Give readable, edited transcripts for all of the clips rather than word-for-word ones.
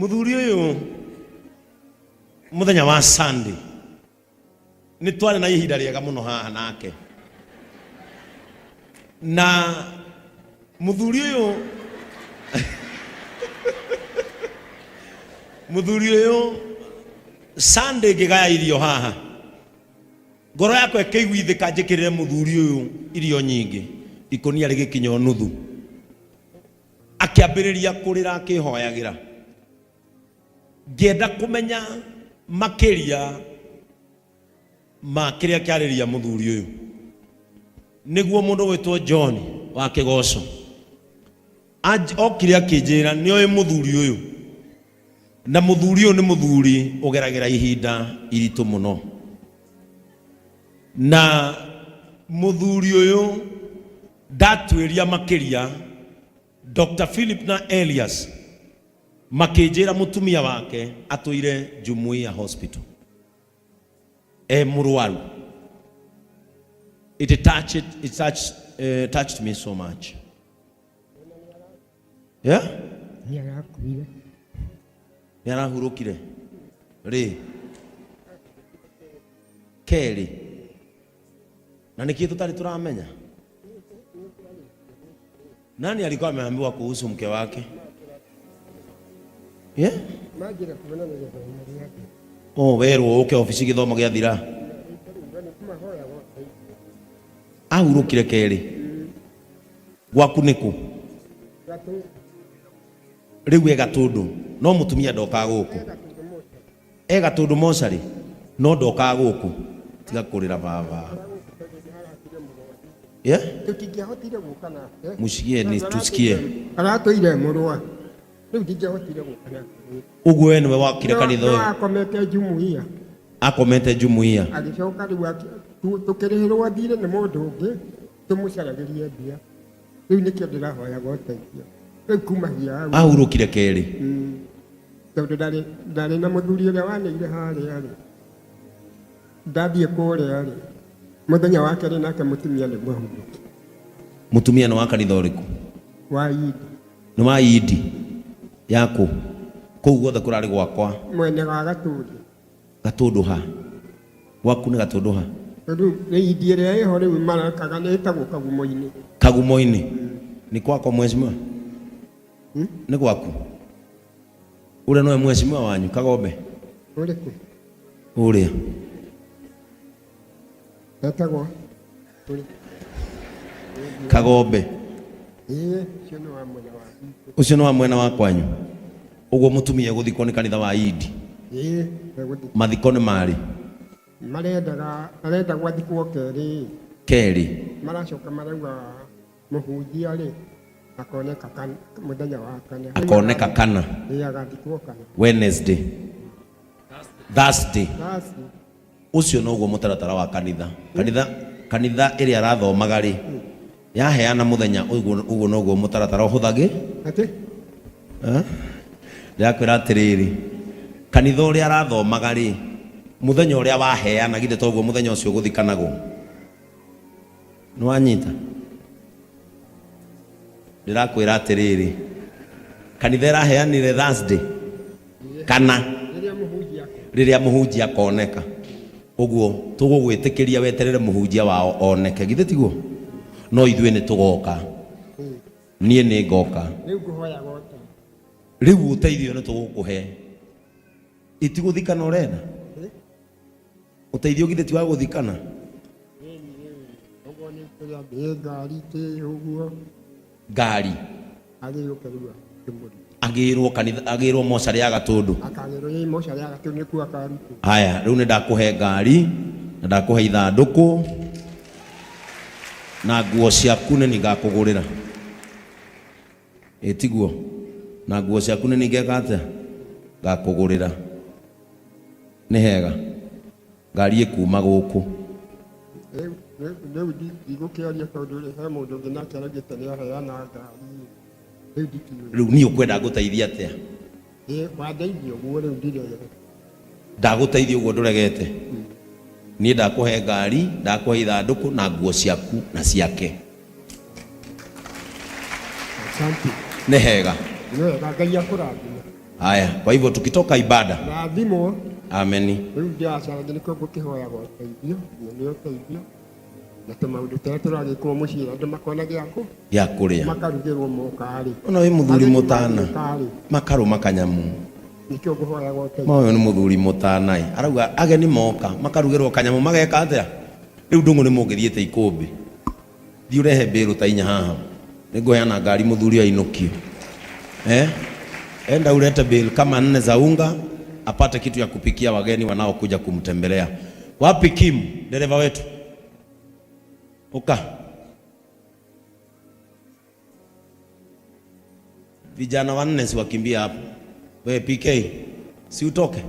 Mũthuri ũyũ mũthenya wa Sunday nĩ twarĩ na ihinda rĩega mũno haha nake na mũthuri ũyũ mũthuri ũyũ Sunday ngĩgaya irio haha ngoro yakwa ĩkĩiguithĩka njĩkĩrĩre mũthuri ũyũ irio nyingĩ ikũnia rĩgĩkinya o nuthu akĩambĩrĩria kũrĩra akĩhoyagĩra ngĩenda kũmenya makĩria ma kĩrĩa kĩarĩria mũthuri ũyũ nĩguo mũndũ gwĩtwo John wa Kĩgoco okire akĩnjĩra nĩoĩ mũthuri ũyũ na mũthuri ũyũ nĩ mũthuri ũgeragĩra ihinda iritũ mũno na mũthuri ũyũ ndatuĩria makĩria Dr. Philip na Elias makĩnjĩra mũtumia wake atũire Jumuiya Hospital e mũrwaru. It touched, it touched, touched me so much. Yeah? Nĩ arakuire. Nĩ arahurũkire rĩ kerĩ na nĩkĩ tũtarĩ tũramenya nani alikuwa ameambiwa kuhusu mke wake yeah? Manjĩra kuona nĩ gĩthomo gĩake. Oh, werwo ũke obici gĩthomo gĩathira Mahoya gothe. Ahurũkire kerĩ gwaku nĩkũ? Gatũ. Rĩu e Gatũndũ no mũtumia ndokaga gũkũ. E Gatũndũ mocarĩ no ndokaga gũkũ. Tiga kũrĩra baba. Yeah? Tũtingĩahotire gũka nake. Musikie ni tusikie. Aratũire mũrũa. Rĩu ndingĩahotire gũka nake. Ũguo we nĩwe wakire kanitha No ũyũ? akomete jumuiya. Akomete jumuiya. Agĩcoka rĩu tũkĩrĩhĩrwo thirĩ nĩ mũndũ ũngĩ tũmũcaragĩrie mbia. Rĩu nĩkĩo ndĩrahoyaga ũteithio. Rĩu kumagia hau. Ahurũkire kerĩ. Tondũ ndarĩ na mũthuri ũrĩa wanĩire harĩa rĩ. Ndathiĩ kũrĩa rĩ. Mũthenya wa kerĩ nake mũtumia nĩguo ahurũke. Mũtumia nĩ wa kanitha ũrĩkũ? Wa Idi. Nĩ wa Idi yakũ? Kũu guothe kũrarĩ gwakwa. Mwene wa Gatũndũ. Gatũndũ ha? Gwaku nĩ Gatũndũ ha? Rĩu nĩ Idi ĩrĩa ĩho rĩu marekaga nĩ ĩtagwo Kagumo-inĩ. Kagumo-inĩ? Nĩ kwakwa mheshimiwa? Nĩ gwaku? Ũrĩa nĩwe mheshimiwa wanyu Kagombe? Ũrĩkũ? Ũrĩa. Etagwo ũrĩkũ? Kagombe. Ĩĩ, ũcio nĩ wa mwena wa gwitũ. Ũcio nĩ wa mwena wa kwanyu? Ũguo mũtumia egũthikwo nĩ kanitha wa Idi? Ĩĩ, egũthikwo. Mathiko nĩ marĩ? Marendaga, arenda gwathikwo kerĩ. Kerĩ. Maracoka marauga mũhunjia rĩ, akoneka mũthenya wa kana. Akoneka kana. Ĩĩ, agathikwo kana. Wednesday. Thursday. Thursday. Ũcio noguo mũtaratara wa kanitha. Kanitha, kanitha ĩrĩa arathomaga rĩ, yaheana mũthenya ũguo, ũguo noguo mũtaratara ũhũthagĩ. Atĩ? Eh? Ndĩrakwĩra atĩrĩrĩ, kanitha ũrĩa arathomaga rĩ, mũthenya ũrĩa waheana githĩ toguo mũthenya ũcio ũgũthikanagwo? Nĩwanyita? Ndĩrakwĩra atĩrĩrĩ, kanitha ĩraheanire Thursday kana rĩrĩa mũhunjia akoneka. Ũguo tũgũgwĩtĩkĩria weterere mũhunjia wao oneke, githĩ tiguo? No ithuĩ nĩ tũgoka, niĩ nĩ ngoka. Rĩu ngũhoyaga ũteithio. Rĩu ũteithio nĩ tũgũkũhe. Itigũthikana ũrenda? Ũteithio githĩ ti wa gũthikana? Ũguo nĩ kũrĩa nĩ ngari kĩ ũguo. Ngari. Agĩũke rĩu akĩmũrute. Agĩrwo kanitha, agĩrwo mocarĩ ya Gatũndũ. Akagĩrwo ĩ mocarĩ ya Gatũndũ nĩkuo akarutwo. Haya, rĩu nĩ ndakũhe ngari na ndakũhe ithandũkũ na nguo ciaku nĩ ningakũgũrĩra. Ĩ tiguo? Na nguo ciaku nĩ ningeka atĩa? Ngakũgũrĩra. Nĩ hega. Ngari ĩkuma gũkũ. Rĩu rĩu ndigũkĩaria tondũ rĩ he mũndũ ũngĩ nake araugĩte nĩ aheana ngari. Rĩu ndikĩũĩ. Rĩu niĩ ũkwenda ngũteithie atĩa? Ĩ wandeithia ũguo rĩu ndirege. Ndagũteithia ũguo ndũregete? Niĩ ndakũhe ngari, ndakũhe ithandũkũ na nguo ciaku na ciake. Asante. Nĩ hega. Nĩ wega Ngai akũrathime. Haya, kwa hivyo tukitoka ibada, Rathimwo. Ameni. Rĩu ndĩracaragia nĩkĩo ngũkĩhoyaga ũteithio, nyone ũteithio na tũmaũndũ tũrĩa tũragĩkwo mũciĩ andũ makona gĩakũ gĩa kũrĩa makarugĩrwo moka-rĩ. Ona wĩ mũthuri Ageni mũtana. magĩũka-rĩ, makarũma kanyamu. Nĩkĩo ngũhoyaga ũteithio. Ma ũyũ nĩ mũthuri mũtana ĩ. Arauga ageni moka makarugĩrwo kanyamu mageka atĩa? Rĩu ndũng'ũ nĩ mũngĩthiĩte ikũmbĩ. Thiĩ ũrehe mbĩrũ ta inya haha. Nĩngũheana ngari mũthuri ainũkio. Eh? Enda ulete bill kama nne za unga apate kitu ya kupikia wageni wanaokuja kumtembelea. Wapi Kim, dereva wetu? Uka. Vijana wanne si wakimbia hapo. We PK, si utoke?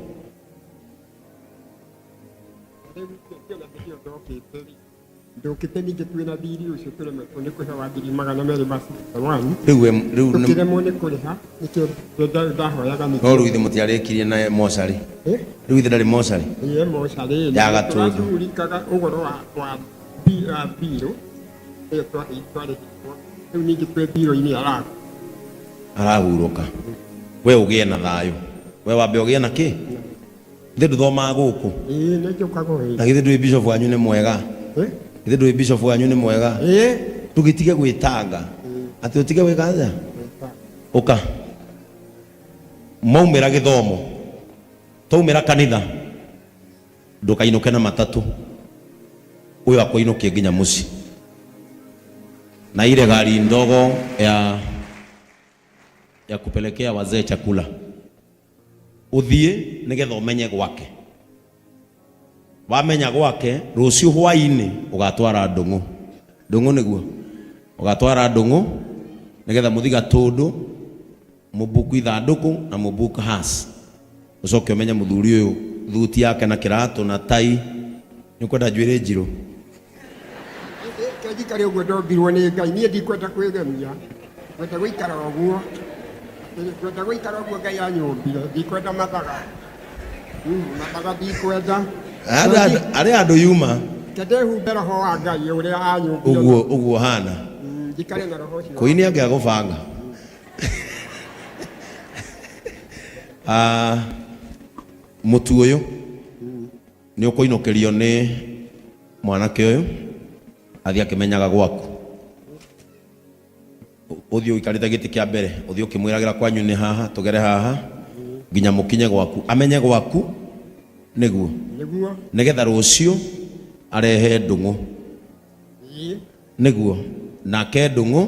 Rĩu kĩona nĩkĩo ndokĩte rĩ. Ndũkĩte ningĩ twĩna thirĩ ũcio tũremetwo nĩ kũhe wa 261,000. Rĩu we rĩu nĩ Tũkĩremwo nĩ kũrĩha nĩkĩo ndahoyaga ningĩ. No rĩu ithe mũtiarĩkirie na mocarĩ. Eh? Rĩu ithe ndarĩ mocarĩ. Ĩĩ mocarĩ. Ya Gatundu. Tũracugurikaga ũhoro wa mbirũ ĩyo twarĩhirwo. Rĩu ningĩ twĩ mbirũ-inĩ arahurũka. We ũgĩe na thayũ. We wambe ũgĩe na kĩ? Ithe ndũthomaga gũkũ. Ĩĩ nĩ njũkaga o hĩndĩ. Na githĩ ndũĩ bishop wanyu nĩ mwega? Eh? Githĩ ndũĩ bishop wanyu nĩ mwega? Ĩĩ. Tũgĩtige gwĩtanga. Atĩ ũtige gwĩka atĩa? Ũka. Maumĩra gĩthomo. Twaumĩra kanitha. Ndũkainũke na matatũ. Ũyũ akũinũkie nginya mũciĩ. Na ile gari ndogo ya kupelekea wazee chakula. Ũthiĩ nĩgetha ũmenye gwake. Wamenya gwake rũciũ hwaĩ-inĩ ũgatwara ndũng'ũ. Ndũng'ũ nĩguo. Ũgatwara ndũng'ũ nĩgetha mũthiĩ Gatũndũ, mũbuku ithandũkũ na mũbuku has. Ũcoke ũmenye mũthuri ũyũ thuti yake na kĩratũ na tai. Nĩ ũkwenda njuĩrĩ njirũ? Ke njikare ũguo ndombirwo nĩ Ngai. Niĩ ndikwenda kwĩgemia. Ngwenda gũikara ũguo. Ngwenda gũikara ũguo Ngai anyũmbire. Ndikwenda mathaga. Mathaga ndikwenda. Arĩa andũ yuma. Ke ndehumbe roho wa Ngai ũrĩa anyũmbire. Ũguo, ũguo hana. Njikare na roho ũcio. Kũini angĩagũbanga. Mũtu ũyũ nĩ ũkũinũkĩrio nĩ mwanake ũyũ athiĩ akĩmenyaga gwaku. Ũthiĩ ũikarĩte gĩtĩ kĩa mbere, ũthiĩ ũkĩmwĩragĩra kwanyu nĩ haha, tũgere haha nginya mũkinye gwaku. Amenye gwaku nĩguo. Nĩguo. Nĩgetha rũciũ arehe ndũng'ũ. Ĩĩ. Nĩguo. Nake ndũng'ũ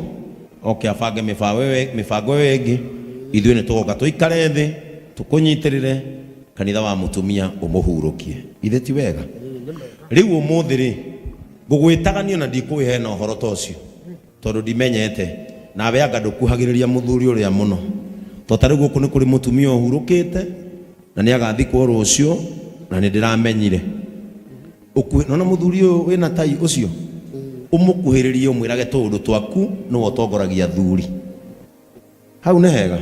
oke abange mĩbango ĩyo ĩngĩ. Ithuĩ nĩ tũgoka tũikare thĩ, tũkũnyitĩrĩre kanitha wa mũtumia ũmũhurũkie. Ithe ti wega? Rĩu ũmũthĩ rĩ, ngũgwĩtaga niĩ ona ndikũĩ hena ũhoro ta ũcio, tondũ ndimenyete. Nawe anga ndũkuhagĩrĩria mũthuri ũrĩa mũno. To ta rĩu gũkũ nĩ kũrĩ mũtumia ũhurũkĩte, na nĩ agathikwo rũciũ, na nĩ ndĩramenyire. Ũkuhĩ, nona mũthuri ũyũ wĩna tai ũcio? Ũmũkuhĩrĩrie ũmwĩrage tũũndũ twaku nĩwe ũtongoragia athuri. Hau nĩ hega.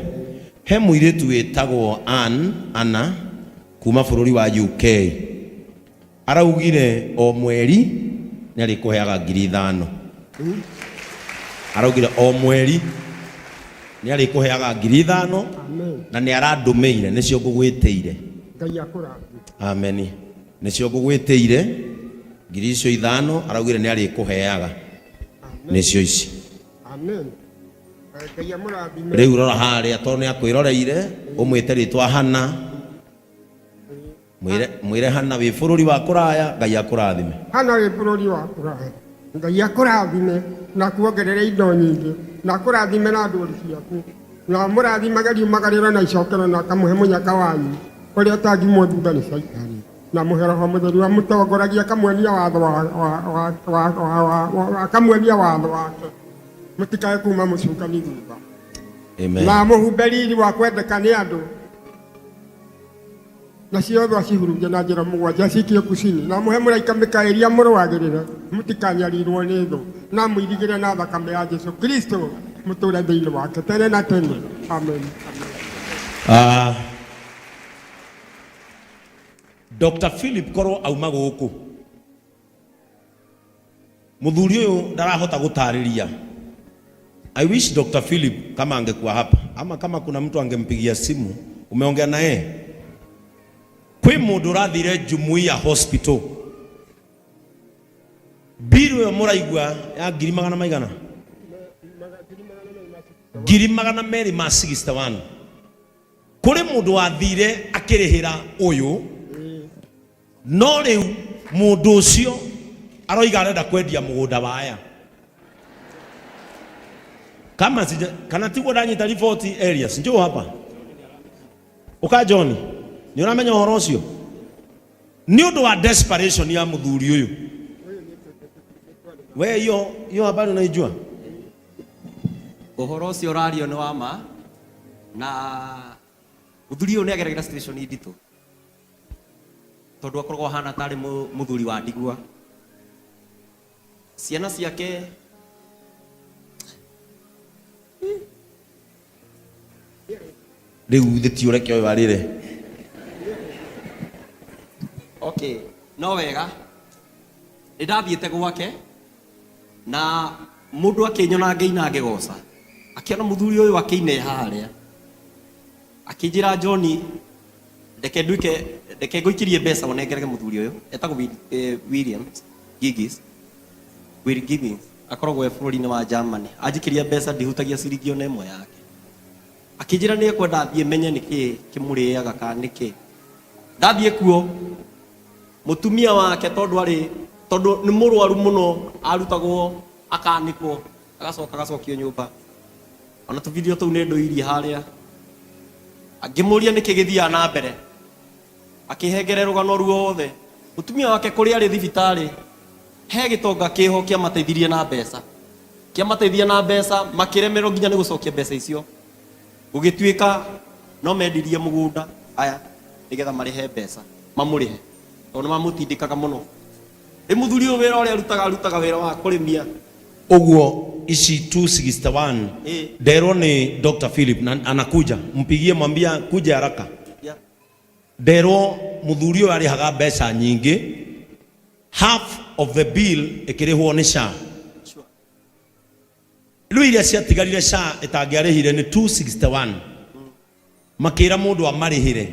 He mũirĩtu wĩtagwo Ann, Anna, kuma bũrũri wa UK. Araugire o mweri nĩ arĩkũheaga ngiri ithano. Araugire o mweri nĩ arĩkũheaga ngiri ithano. Amen. Na nĩ arandũmĩire, nĩcio ngũgwĩtĩire. Ngai akũrathime. Amen. Nĩcio ngũgwĩtĩire ngiri icio ithano, araugire nĩ arĩkũheaga. Amen. Nĩcio ici. Amen. Ngai amũrathime. Rĩu rora harĩa tondũ nĩ akwĩroreire, ũmwĩte rĩtwa Hana. Mwĩre Hana wĩ bũrũri wa kũraya, Ngai akũrathime. Hana wĩ bũrũri wa kũraya, Ngai akũrathime na akuongerere indo nyingĩ, na akũrathime na ndũru ciaku, na amũrathimage riumagarĩro na icokero, na akamũhe mũnyaka wanyu ũrĩa ũtangimwo thutha nĩ Caitani, na amũhe Roho Mũtheru amũtongoragie, akamuonia watho wa, akamuonia watho wake, mũtikae kuma mũcukani thutha. Amen. Na amũhumbe riri wa kwendeka nĩ andũ, na ciothe acihurunje na njĩra mũgwanja ciikio kucini, na mũhe mũraika Mikaeli amũrũagĩrĩre, mũtikanyarirwo nĩ thũ, na mũirigĩre na thakame ya Jesũ Kristo, mũtũũre thĩinĩ wake tene na tene. Amen. Dr. Philip korwo auma gũkũ, mũthuri ũyũ ndarahota gũtarĩria. I wish Dr. Philip kama angekuwa hapa, ama kama kuna mtu angempigia simu Umeongea na yeye? Kwĩ mũndũ ũrathire Jumuiya Hospital, mbiru ĩyo mũraigua ya ngiri magana maigana, 261,000. Kũrĩ mũndũ wathire akĩrĩhĩra ũyũ, no rĩu mũndũ ũcio aroiga arenda kwendia mũgũnda wa aya. Kama sija, kana tiguo ndanyita riboti. Elias, njoo hapa. Uka John, nĩ ũramenya ũhoro ũcio? Nĩ ũndũ wa desperation ya mũthuri ũyũ. We hiyo hiyo habari unaijua? Ũhoro ũcio ũrario nĩ wa ma, na mũthuri ũyũ nĩ ageragĩra situation nditũ, tondũ akoragwo ahana tarĩ mũthuri wa ndigwa. Ciana ciake Rĩu thĩ ti ũreke ũyũ arĩre. Okay, no wega nĩ ndathiĩte gwake na mũndũ akĩnyona ngĩina ngĩgoca, akĩona mũthuri ũyũ akĩine harĩa, akĩnjĩra, "John, reke nduĩke, reke ngũikĩrie mbeca ũnengerege mũthuri ũyũ." Etagwo Williams Gigis, Will Giggins, akoragwo e bũrũri-inĩ wa Germany. Anjikĩria mbeca ndihutagia ciringi ona ĩmwe yake. Akĩnjĩra nĩ ekwenda thiĩ menye nĩkĩ kĩmũrĩaga kana nĩkĩ. Ndathiĩ kuo, mũtumia wake, tondũ arĩ, tondũ nĩ mũrwaru mũno, arutagwo akanĩkwo, agacoka agacokio nyũmba. Ona tũvideo tũu nĩ ndũirie harĩa. Angĩmũria nĩkĩ gĩthiaga na mbere, akĩhengere rũgano ruothe. Mũtumia wake kũrĩa arĩ thibitarĩ, he gĩtonga kĩho kĩamateithirie na mbeca, kĩamateithia na mbeca, makĩremerwo nginya nĩ gũcokia mbeca icio. Gũgĩtuĩka no mendirie mũgũnda aya nĩgetha marĩhe mbeca, mamũrĩhe, tondũ nĩ mamũtindĩkaga mũno. Rĩ mũthuri ũyũ wĩra ũrĩa arutaga, arutaga wĩra wa kũrĩmia. Ũguo ici 261 nderwo nĩ Dr. Philip na anakuja, mpigie mwambia kuja haraka. Nderwo mũthuri ũyũ arĩhaga mbeca nyingĩ, half of the bill ĩkĩrĩhwo nĩ SHA. Rĩu iria ciatigarire SHA ĩtangĩarĩhire nĩ 261, makĩra mũndũ amarĩhĩre,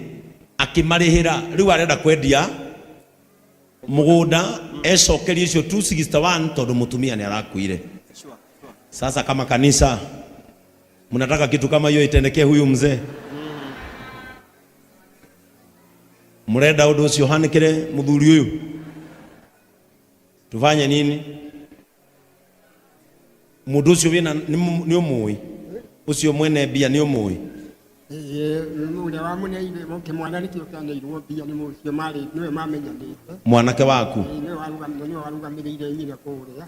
akĩmarĩhĩra. Rĩu arenda kwendia mũgũnda ecokerie icio 261, tondũ mũtumia nĩ arakuire. Sasa kama kanisa, mnataka kitu kama hiyo itendekee huyu mzee? Murenda ũndũ ũcio ũhanĩkĩre mũthuri ũyũ? Tufanye nini? Mũndũ ũcio wĩna nĩ ũmũĩ, ũcio mwene mbia nĩ ũmũĩ? Ĩĩ, ũrĩa wamũneire kĩmwana nĩkĩo kĩaneirwo mbia nĩ mũcio marĩ nĩwe mamenyanĩte. Mwanake waku? Ĩĩ, nĩwe warũgamĩrĩire nyina kũrĩa,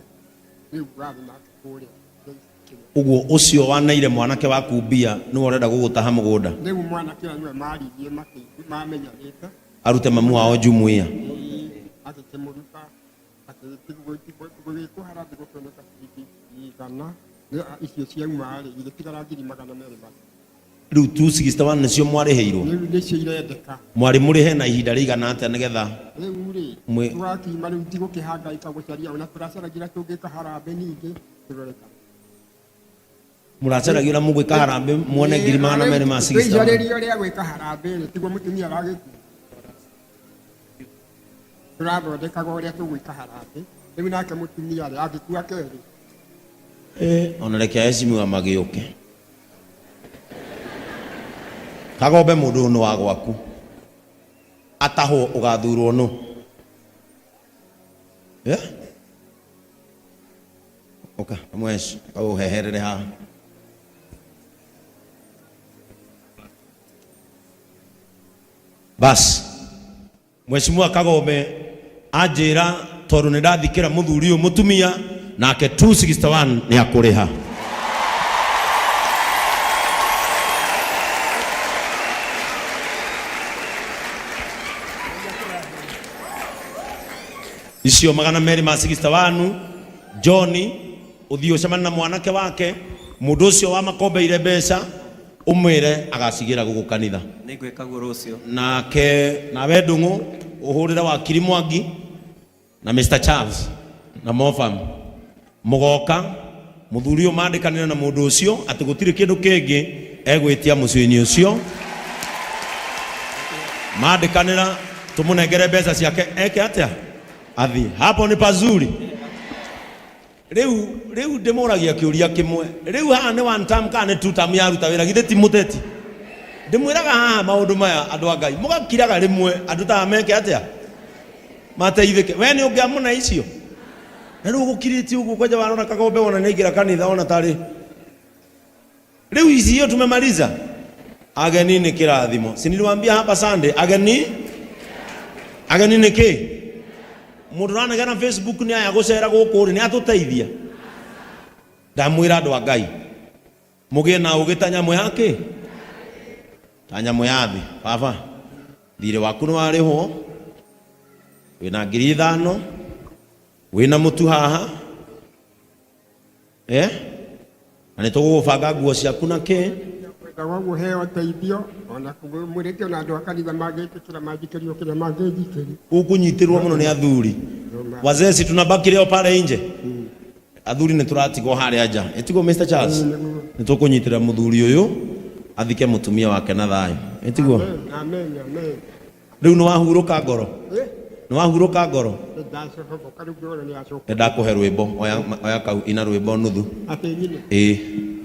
rĩu warĩ nake kũrĩa. Ũguo ũcio waneire mwanake waku mbia nĩwe ũrenda gũgũtaha mũgũnda? Rĩu mwanake ũyũ nĩwe maririe mamenyanĩte. Arute mamu wao jumuiya? Ĩĩ, agĩkĩmũruta gũgĩkwo harambĩ, gũkĩoneka ciringi 100 icio ciauma rĩ, igĩtigara 200,000. Rĩu 261 nĩcio mwarĩhĩirwo? Rĩu nĩcio irendeka. Mwarĩ mũrĩhe na ihinda rĩigana atĩa nĩgetha Rĩu rĩ tũgakiuma rĩu tigũkĩhangaika gũcaria, ona tũracaragia tũngĩka harambĩ ningĩ tũrore kana Mũracaragia ũrĩa mũgwĩka harambĩ muone 261,000? Tũicarĩrio rĩa gwĩka harambĩ rĩ, tiguo mũtumia aragĩkua, tũrathondekaga ũrĩa tũgwĩka harambĩ. Rĩu nake mũtumia rĩ, angĩkua kerĩ. Eh, ona reke aheshimiwa magĩũke. Kagombe, mũndũ ũyũ nĩ wa gwaku, atahwo ũgathurwo nũ? Eh? Ũka mwesh ũheherere haha. Bas, Mheshimiwa Kagombe anjĩra tondũ nĩ ndathikĩra mũthuri ũyũ mũtumia nake 261 nĩ akũrĩha. Icio 261. John, ũthiĩ ũcemanie na mwanake wake, mũndũ ũcio wamakombeire mbeca, ũmwĩre agacigĩra gũkũ kanitha. Nĩngwĩka guo rũciũ. Nake nawe Ndung'u ũhũrĩre wakiri Mwangi na Mr Charles na Mofam, mũgoka mũthuri ũyũ mandĩkanĩre na mũndũ ũcio atĩ gũtirĩ kĩndũ kĩngĩ egwĩtia mũciĩ-inĩ ũcio. Mandĩkanĩra tũmũnengere mbeca ciake eke atĩa athiĩ. Hapo ni pazuri. Rĩu rĩu ndĩmũragia kĩũria kĩmwe. Rĩu haha nĩ one term kana nĩ two term yaruta wĩra githĩ ti mũteti? Ndĩmwĩraga haha maũndũ maya andũ a Ngai mũgakiraga rĩmwe andũ ta aya meke atĩa mateithĩke. We nĩ ũngĩamũna icio? Na rĩu ũgũkirĩtie ũguo kwanja warora kagombe wona nĩaingĩra kanitha ona tarĩ Rĩu ici hiyo tumemaliza. Ageni ni kĩrathimo. Si niliwaambia hapa Sunday, ageni ageni nĩ kĩ? Mũndũ ũranegena Facebook nĩ aya gũcera gũkũ rĩ, nĩ atũteithia. Ndamwĩra andũ a Ngai, mũgĩe na ũgĩ ta nyamũ ya kĩ? Ta nyamũ ya thĩ. Baba, thirĩ waku nĩ warĩhwo, wĩna 5,000, wĩna mũtu haha, Eh? Na nĩ tũgũgũbanga nguo ciaku na kĩ? Ngwendaga ũguo heo ũteithio ona mwĩrĩte ona andũ a kanitha mangĩtĩkĩra manjikĩrio kĩrĩa mangĩnjikĩria. Ũkũnyitĩrwo mũno nĩ athuri. Wazee si tunabaki leo pale nje. Athuri nĩ tũratigwo harĩa nja. Ĩtiguo Mr. Charles? Nĩ tũkũnyitĩrĩra mũthuri ũyũ athike mũtumia wake na thayũ. Ĩtiguo? Amen, amen, amen. Rĩu nĩ wahurũka ngoro? Eh? Nĩ wahurũka ngoro? Nĩndacoka rĩu ngĩona nĩacoka. Nĩ ndakũhe rwĩmbo. Oya, oya kau ina rwĩmbo nuthu. Atĩ nyine. Ĩĩ.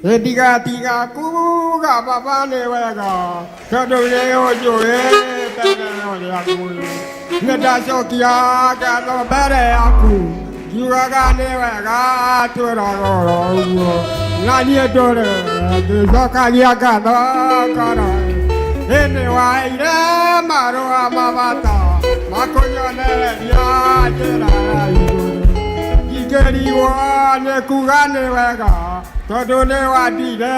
Ndigatiga kuga baba nĩ wega tondũ nĩ ũnjũĩ mbere ũrĩa ngũĩ. Nĩndacokia ngatho mbere yaku ngiugaga nĩ wega twĩraga oro ũguo na niĩ ndũre ngĩcokagia ngatho ngoro. Ĩnĩ waheire marũa ma bata makũnyonereria njĩra ya igũrũ. Ngĩrigwo nĩ kuga nĩ wega tondũ nĩ wandire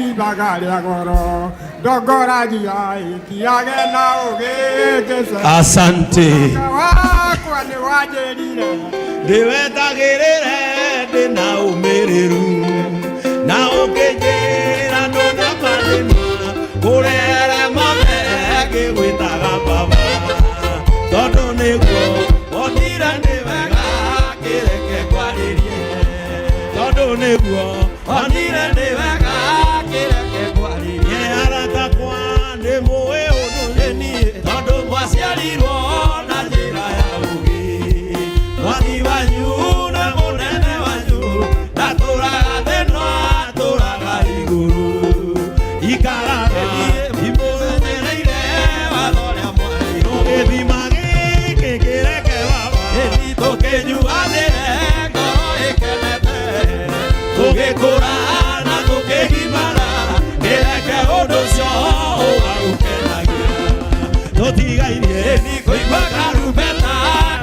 ithaga rĩa goro ndongoragia ĩtiage na ũgĩ ngĩce Asante. wakwa nĩ wanjĩrire Ndĩwetagĩrĩre ndĩ na ũmĩrĩru na ũkĩnjĩra ndũna mathĩna kũrere mothe ngĩgwĩtaga baba tondũ nĩguo wonire nĩ wega kĩreke ngwarĩrie tondũ nĩguo wonire nĩ wega kĩreke ngwarĩrie arata kwa nĩ mũĩ ũndũ nĩ niĩ tondũ mwaciarirwo na njĩra ya ũgĩ mwathi wanyu na mũnene wanyu ndatũraga thĩna atũraga igũrũ ikaraga imũmenyereire watho ũrĩa mwarĩirwo gĩthima gĩkĩ kĩreke baba tũkĩnyuanĩre ngoro ĩkenete tũgĩkũra na tũkĩgimara kĩreke ũndũ ũcio ũgagũkenagia tũtigairie kũigua karumbeta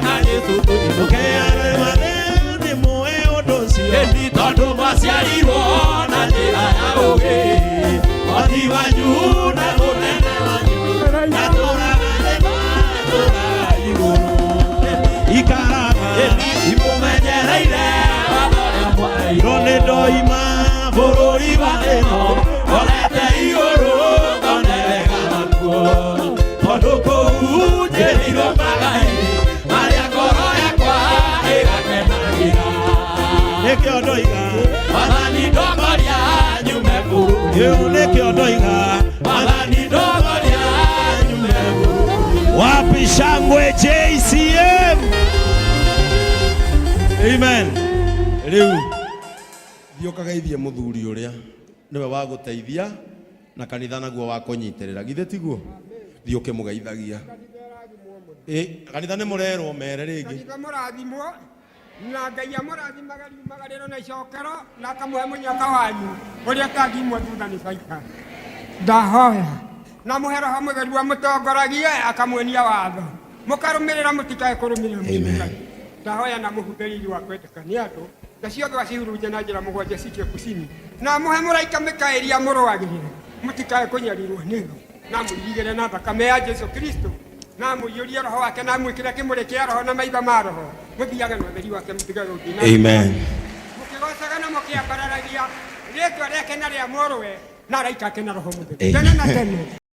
ka Jesũ tũkeane mathĩ mũĩ ũndũ ũcio tondũ mwaciarirwo na njĩra ya ũgĩ mwathi wanyu na mũnene wanyu ndatũraga thĩ matũraga igũrũ ikaraga imũmenyereire watho ũrĩa mwaheirwo nĩ ndoima bũrũri wa ĩno orete igũrũ ngone wega wakuo tondũ kũu njĩrĩirwo magai marĩa ngoro yakwa ĩgakenagĩra nĩkĩo ndoiga mwathani ndogoria nyume bũrũri kĩu nĩkĩo ndoiga mwathani ndogoria nyume bũrũri wapi shangwe JCM amen rĩu thiĩ ũkageithie mũthuri ũrĩa nĩwe wa gũteithia na kanitha naguo wa kũnyitĩrĩra githĩ tiguo thiĩ ũkĩmũgeithagia Ĩ, kanitha nĩ mũrerwo mere rĩngĩ Kanitha mũrathimwo na Ngai amũrathimaga riumagarĩro na icokero na akamũhe mũnyaka wanyu ũrĩa ũtangimwo thutha nĩ caitani. Ndahoya na mũhe roho mũtheru amũtongoragie akamuonia watho mũkarũmĩrĩra mũtikae kũrũmĩrĩra mũcukani. Ndahoya na mũhumbe riri wa kwendeka nĩ andũ na ciothe acihurunje na njĩra mũgwanja cikie kusini na mũhe mũraika Mikaeli amũrũagĩrĩre mũtikae kũnyarirwo nĩ thũ na mũirigĩre na thakame ya Jesu Kristo na mũiyũrie roho wake na mwĩkĩre kĩmũrĩ kĩa roho na maitho ma roho mũthiage na ũtheri wake mũtigage gũthiĩ na amen mũkĩgocaga na mũkĩambararagia rĩtwa rĩake na rĩa mũrũwe na araika ake na roho mũtheru Amen. tene na tene.